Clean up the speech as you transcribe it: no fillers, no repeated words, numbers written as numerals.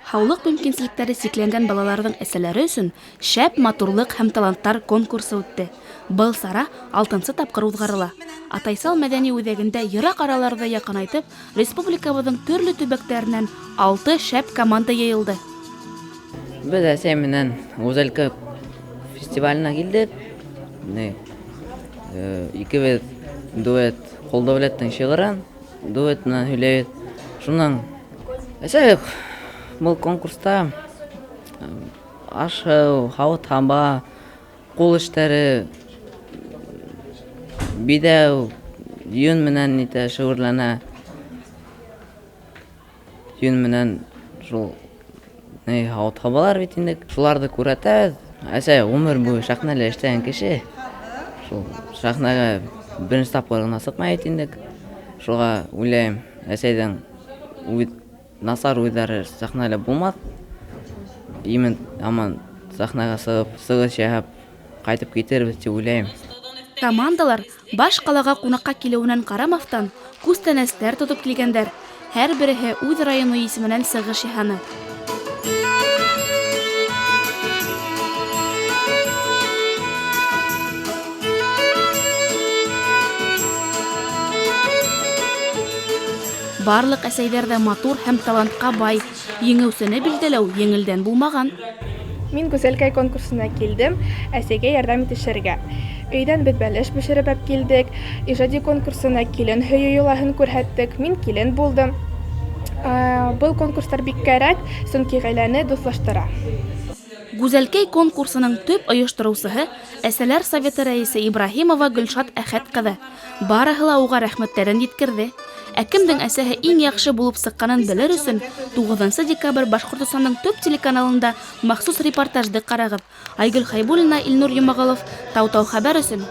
Һаулыҡ мөмкинселектәре сикләнгән балаларҙың әсәләре өсөн Шәп матурлыҡ һәм таланттар конкурсы үтте. Был сара алтынсы тапҡыр уҙғарыла. Атайсал мәҙәни үҙәгендә йыраҡ араларҙы яҡынайтып, республикабыҙҙың төрлө төбәктәренән алты шәп команда йыйылды. Беҙ әсәй менән Гүзәлкә фестиваленә килдек. Ни, икебеҙ дуэт Ҡолдәүләттең шиғырын дуэт менән һөйләйбеҙ. Шунан әсәй был конкурста аш-һыу, һауыт-һаба, ҡул эштәре, биҙәү, йөн менән нитә шөғөлләнә. Йөн менән шул ни һауыт-һабалар бит инде. Шуларҙы күрһәтәбеҙ. Әсәй ғүмер буйы сәхнәлә эшләгән кеше. Шул сәхнәгә беренсе тапҡыр ғына сыҡмай бит инде. Шуға уйлайым, әсәйҙең үҙ насар уйҙары сәхнәлә булмаҫ. Имен аман сәхнәгә сығып, сығыш яһап ҡайтып китербеҙ тип уйлайым. Командалар баш ҡалаға ҡунаҡҡа килеүенән ҡарамаҫтан, күстәнәстәр тотоп килгәндәр. Һәр береһе үҙ районы исеменән сығыш яһаны. Барлыҡ әсәйҙәр ҙә матур һәм талантҡа бай. Еңеүсене билдәләү еңелдән булмаған. Мин Гүзәлкәй конкурсына килдем, әсәйгә ярҙам итешергә. Өйҙән беҙ бәлеш бешереп әпкилдек. Ижади конкурсына килен һөйөү йолаһын күрһәттек. Мин килен булдым. Был конкурстар бик кәрәк, сөнки ғаиләне дуҫлаштыра. Гүзәлкәй конкурсының төп ойоштороусыһы, Әсәләр советы рәйесе Ибраһимова Гөлшат Әхәт ҡыҙы. Барыһы ла уға рәхмәттәрен еткерҙе. Ә кемдең әсәһе иң яҡшы булып сыҡҡанын белер өсөн туғыҙынсы декабрь Башҡортостандың төп телеканалында махсус репортажды ҡарағыҙ. Айгөл Хәйбуллина, Илнур Йомағолов, Тау-Тау хәбәр өсөн.